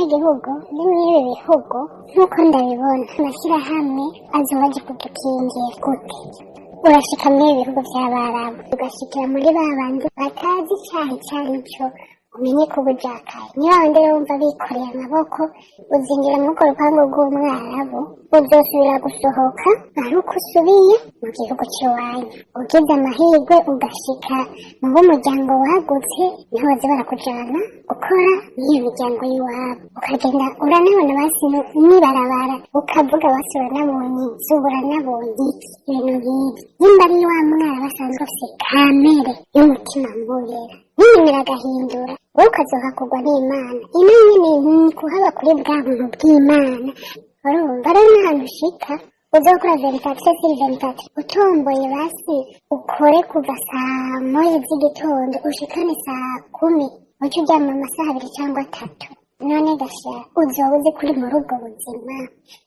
Abanyagihugu bo muri ibi bihugu, nk'uko ndabibona, amashyirahamwe azoba aje kudukingira gute? Urashika muri ibi bihugu by'Abarabu, ugashikira muri ba bandi batazi icyaha icyo ari cyo, umenye ko ubujakaye niba wandi wumva bikoreye amaboko. Uzinjira muri urwo rupangu rw'Umwarabu, uzosubira gusohoka ari uko usubiye mu gihugu cy'iwanyu. Ugize amahirwe ugashika mu b'umuryango wagutse, niho baza barakujana gukora n'iyo miryango y'iwabo, ukagenda uranabona basi n'ibarabara, ukavuga basi uranabonye inzu, uranabonye iki, ibintu nk'ibyo. Nimba ari wa mwana basanzwe afise kamere y'umutima mubera, niyemera agahindura, wowe ukazohakugwa n'Imana. Imana nyene ni kuhaba kuri bwa buntu bw'Imana. Urumva rero, n'ahantu ushika uzokora 24 sur 24, utomboye basi ukore kuva saa 1 z'igitondo ushikane saa 10, uce uryama amasaha 2 cyangwa 3. None gasha uzoba uzi kuri muri ubwo buzima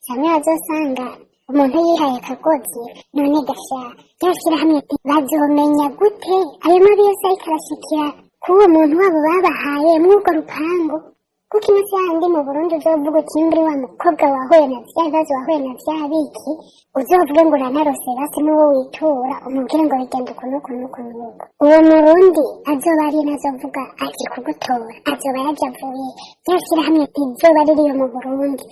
samwe bazosanga umuntu yihaye akagozi. None gasha rya shyirahamwe bazomenya gute ayo mabi yose ariko arashikira k'uwo muntu wabo babahaye muri urwo rupangu? Kuko ino yandi mu Burundi uzovuga uti mburi wa mukobwa wahuye na vya bibazo, wahuye na vya biki, uzovuge ngo uranarose, basi n'uwo witura umubwire ngo bigenda uku n'uku n'uku n'uku. Uwo Murundi azoba ari nazovuga aje kugutora, azoba yaje avuye rya shyirahamwe rizoba ririyo mu Burundi.